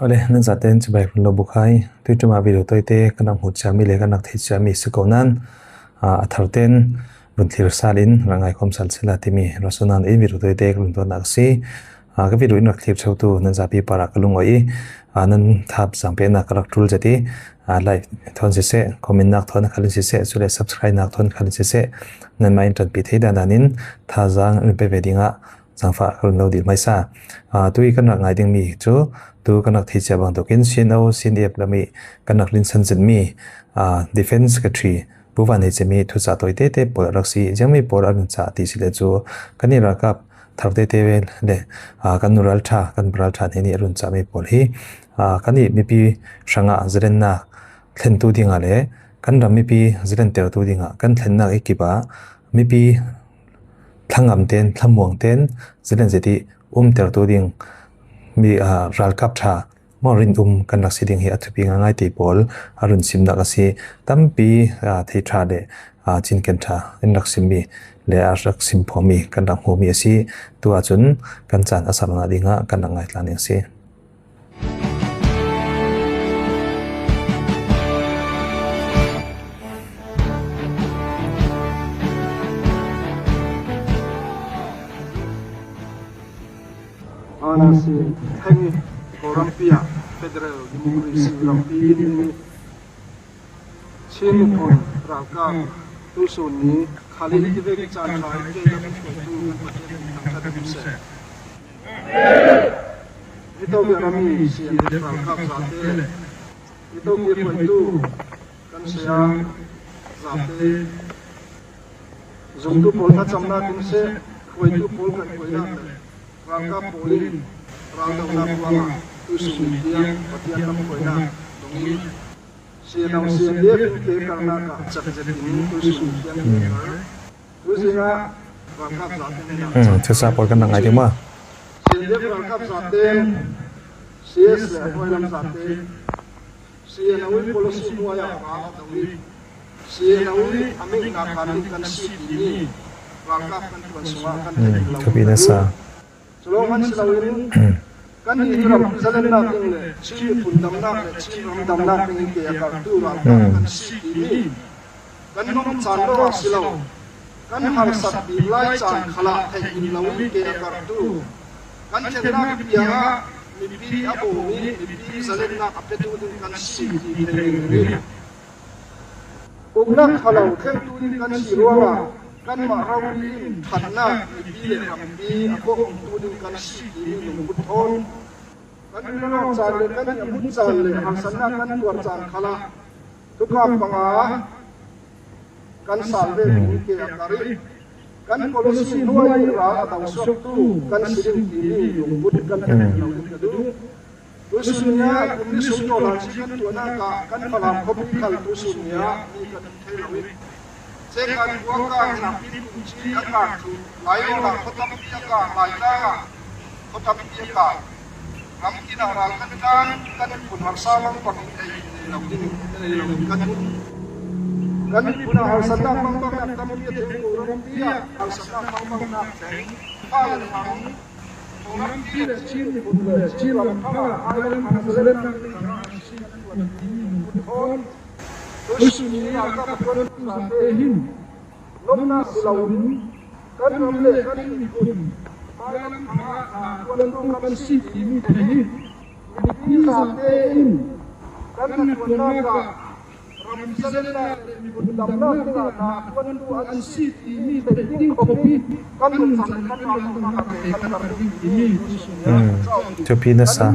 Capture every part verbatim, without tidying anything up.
Awle, nan zate in chibai hun lo bukhai. Tui tuma video tawite kan rak hmuh ciami le kan rak thei ciami si ko nan, a, a tharten vun thlir salin rak ngaikhawm sal sela timi ruahsuahna in video tawite ka luntuahnak a si. A, ka video in rak thlir cheutu nan zapi parah ka lungawi i, a, nan thap zang peknak ka rak ṭul zet i, a, like thawn siseh, comment nak thawn khal in siseh, cule subscribe nak thawn khal in siseh, nanmah in ṭanpi thei dandan in thazaang in pe ve dingah zangfah ka run lo dil hmaisa. A, tui kan rak ngai dingmi cu, tu kan rak thei cia bang tukin C N O, C N F lam i kan rak rinsan zetmi, a, Defence Secretary Pu Van Hei Cemi thucah tawitete pawl a rak si, ziangmi pawl a run cah ti si le cu kan i ralkap thar tete le, a, kan nu ralṭha, kan pa ralṭha hnenih a run cahmi pawl hi, a, kan i mipi hrangah zalennak thlentu dingah le kan ram mipi zalentertu dingah kan thlennak i kip ah mipi thlangam ten, thlamuang ten zalen zet i umtertu ding mi, aa, ralkap ṭha maw, rinum kan rak si ding hi a thupi ngaingai ti pawl a run simnak a si. Tampi, aa, thei ṭha le, aa, cinken ṭha in rak simmi le a rak sim phawmi kan rak hmuhmi a si. Tu ahcun kan caan a sal ngah dingah kan rak ngaitlang ding a si. Ana si, heng hi Kawlrampi ah Federal Democracy rampi in Chin miphun ralkap tusun ni khal in tivek caan ṭha in kei lam in tu kan Pathian in thangṭhat in seh. Hi to bia rami sian ralkap zate le hi to bia hruaitu kan saya zate, zumtu pawl thlacamnak in seh, hruaitu pawl kaihhruainak le ralkap pawl in raldohnak ruangah tuisun ni tiang Pathian lam hruainak dong in sianau sian le fingte karnak ah cak zet in tuisun ni tiang kar. Tuzing ah ralkap zate hnenah, hmm, thusa pawl kan rak ngai ding maw? Sian le ralkap zate, C S le a hnuai lam zate, sianau i policy hnuai ah ral a do i sianau i a mengnak khan ding kan si timi ralkap kan ṭuan sungah kan theih lo. Thupi nasa. Cu lawng han si loin kan i rampi zalennak ding le Chin miphun damnak le Chin ram damnak ding in ke a kartu ralkap kan si timi kan nuam caan lawng ah si lo. Kan harsat bik lai caan khalah theih in lo i ke a kartu kan thlennak tiangah mipi a bawm i mipi zalennak a petu ding kan si ti thei ding. Uknak kha lo thlengtu ding kan si ruangah kanmah ropi in ṭhatnak mipi le rampi a kawhhmuhtu ding kan si timi lungput thawn kan rinawk caan le kan i a hmun caan le harsatnak kan tuar caan khalah thukam panga kan sal ve ding ke a kar i kan policy hnuai i ral a do suaktu kan si ding timi lungput kan theih lo ding ka duh. Tusun ni ah kum ni sung tawlan si kan tuahnak ah kan Falam khuapi khal tusun ni ah mi kan um thei lo i, Cekan khua kar in ah mi kum ci a kar cu, Lailawng ah khua tampi a kar, Laitlang ah khua tampi a kar, ram tin ah ral kan tlan, kan miphun harsa mangbang in ei nei lo ding, ei lo ding kan um. Kan miphun ah harsatnak mangbangnak tampi a thleng, Kawlrampi ah harsatnak mangbangnak thleng, kha le hang, Kawlrampi le Chin miphun le Chin ram kha, hmailam kha zalennak ding kha a si kan tuan timi lungput thawn tuisun ni ralkap a ṭuantu zate hin nuamhnak si loin kan ram le kan miphun hmailam kha, aa, ṭuantu kan si timi thei hi mipi zate in kan hnaṭuannak ah rampi zalennak le miphun damnak dingah na ṭuantu an si timi theih ding khawp hi kan nuncan le kan raldohnak ah kan ṭuan ding timi tuisun ni ah, hmm, thupi nasa.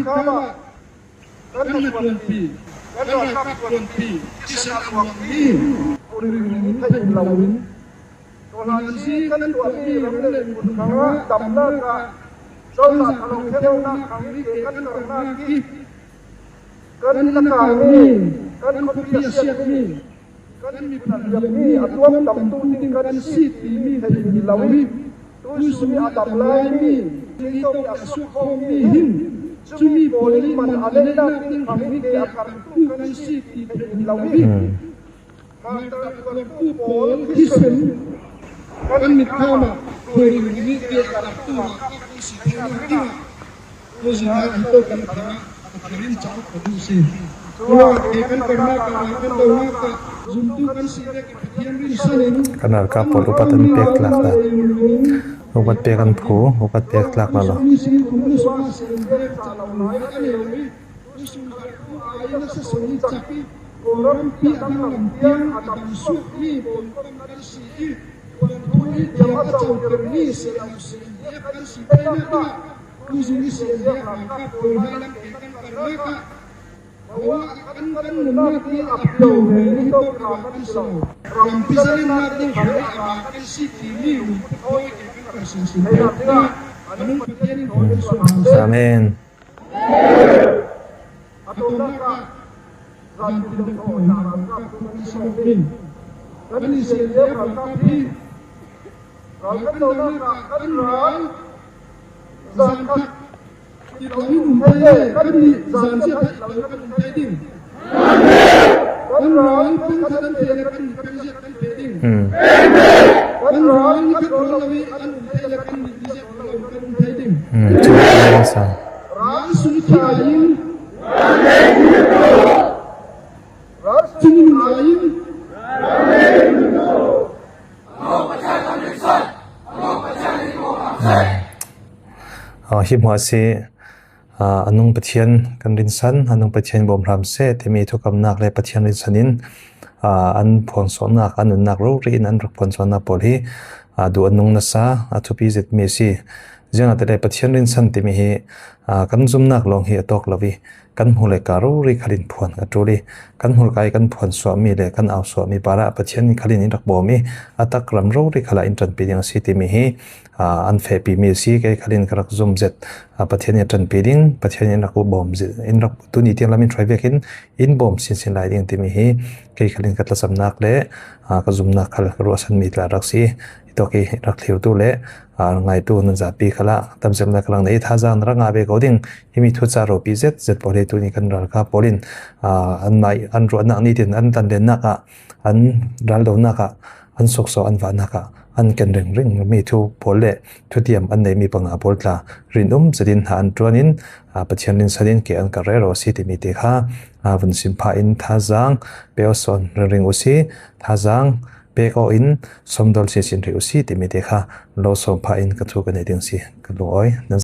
Kan hnaṭuanpi, kan ralkap ṭuanpi thisen a luangmi hmuhring in theih loin, tawhlansi kan tuahmi ram le miphun kha damnak ah cozah kha lo thlengnak kha mi te kan karnak i kan lakami, kan khuapi a siatmi, kan miphun a liammi, a tuamtamtu ding kan si timi theih in lo i, tuisun i a dam laimi, mi tawk i a sukkhawmmi hin cumi pawl i man a neihnak ding kha mi te a kartu kan si ti theih in lo i, hmm, martar tuantu pawl thisen kan mitkham ah hmuhring in mi te a kartu ah kan si theihnak dingah tuzing ah an to kan kha Kan in chak ka duh si. Tua ke kan karnak ah, kan dohnak ah, zumtu kan si vek Pathian rinsan in kan ralkap pawl upat an pek tlak lai. Upat pek an phu, upat pek tlak lai lo. Ni sin kum lu sung a si in vek chak lo lai kan i. Lu sung kan phu ai na sa sung i chak i. Kawlrampi a dang lam tiang a dam suak mi pawlkam kan si i. Puan phu i tiang a chauter mi si lo si in vek kan si thei nak ah. Tuzing i sian dek ralkap pawl hai lam ke kan karnak ah, bawa kan kan nunnak ni a pio ve ni to ka kan sa lo. Rampi zalennak ding hre a kan si ti mi mi pawi ke kan kar sin sin dek na. Anung Pathian in pawi suak. Amen. A tawpnak ah, zan tin deuh thaw in a ralkap thu kan sa lo ding. Kan i sian dek ralkap hi. Ral kan dohnak ah kan ral zan khat it lo in um thei le, kan nih zan ziat it lo kan um thei ding. Kan ral peng khat an thei le, kan nih peng ziat kan thei ding. Hmm. Kan ral ni khat ral lo i an um thei le, kan nih ni ziat ral lo kan um thei ding. Hmm. Ral sung khi ai in, ral sung in ai in, Aw, hi hmuah si, aa, a nung Pathian kan rinsan, a nung Pathian bawm hram seh timi thukamnak le Pathian rinsan in, aa, an phuangsuahnak, an nunnak rori in an rak phuangsuahnak pawl hi, aa, duh a nung nasa, a thupi zet mi si. Ziangahtile Pathian rinsan timi hi, aa, kan zumnak lawng hi a tawk lo i, kan hmulka rori khalin phuan a ṭul i, kan hmulka i kan phuansuahmi le kan ausuahmi parah Pathian in khalin in rak bawm i, a tak ram rori khalah in ṭanpi ding a si timi hi, aa, an fehpimi a si. Kei khalin ka rak zum zet, aa, Pathian in a ṭanpi ding, Pathian in rak bawm zet, in rak tuni tiang lam in hruai vekin in bawm sinsin lai ding timi hi, kei khalin ka tlasamnak le, aa, ka zumnak khal ka ruahsanmi tla rak si. Hitawk i rak thlirtu le, aa, ngaitu nan zapi khalah tamzem na ka lang nei thazaang na rak ngah ve ko ding. Himi thu ca ropi zet zet pawl hi tuni kan ralkap pawl in, aa, an mai, an ruahnak nitin an tanlennak ah, an raldohnak ah, an sukso an vahnak ah an ken ringring mi thu pawl le thutiam an neimi panga pawl tla rinum zetin ha an ṭuan in, aa, Pathian rinsan in ke an ka rero si timi te kha, aa, vun sim pha in thazaang pe aw sawn ringring u si, thazaang pek aw in sawmdawl sinsin rih u si timi te kha lo sawm pha in ka thu ka nei ding si. Ka lungawi nan